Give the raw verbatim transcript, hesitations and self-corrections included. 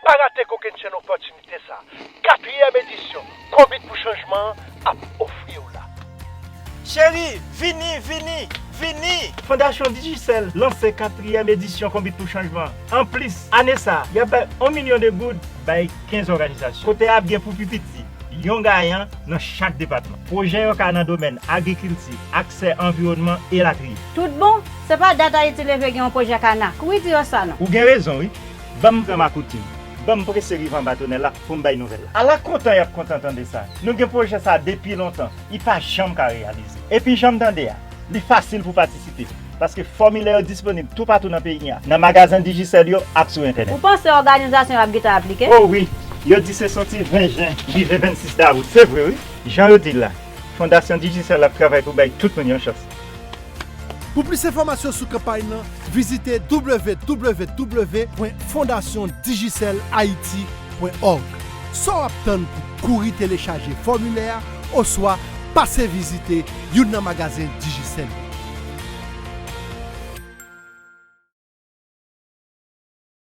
Pa rate kokennchenn opòtinite sa a. Katriyèm edisyon Konbit pou Chanjman an ap ofri w la. Cheri, vini, vini, vini! Fondasyon Digicel lanse katriyèm edisyon Konbit pou Chanjman. Anplis, ane sa a, y ap bay yon milyon de goud bay kenz òganizasyon, kote ap gen pou pi piti yon gayan nan chak depatman. Pwojè yo ka nan domèn agrikilti, aksè anviwònman, elatriye. Tout bon? Se pa dat Ayiti Leve gen yon pwojè kana. Kouri di yo sa non. Ou gen rezon, wi. Ban m pran makouti m. Ban m prese rive anba tonèl la pou m bay nouvèl la. Ala kontan y ap kontan tande sa. Nou gen pwojè sa a depi lontan. Li pa janm ka reyalize. Epi jan m tande a, li fasil pou patisipe. Paske fòmilè yo disponib toupatou nan peyi a, nan magazen Digicel yo ak sou entènèt. Ou panse òganizasyon yo ap gentan aplike? O wi, yo di se soti ven jen rive vennsis dawout. Se vre wi. Jan yo di l la, Fondasyon Digicel ap travay pou bay tout moun yon chans. Pou plis enfòmasyon sou kanpay nan, vizite w w w pwen fondasyon digicel haiti pwen org. Sa w ap tann pou kouri telechaje fòmilè a oswa pase vizite youn nan magazen Digicel yo?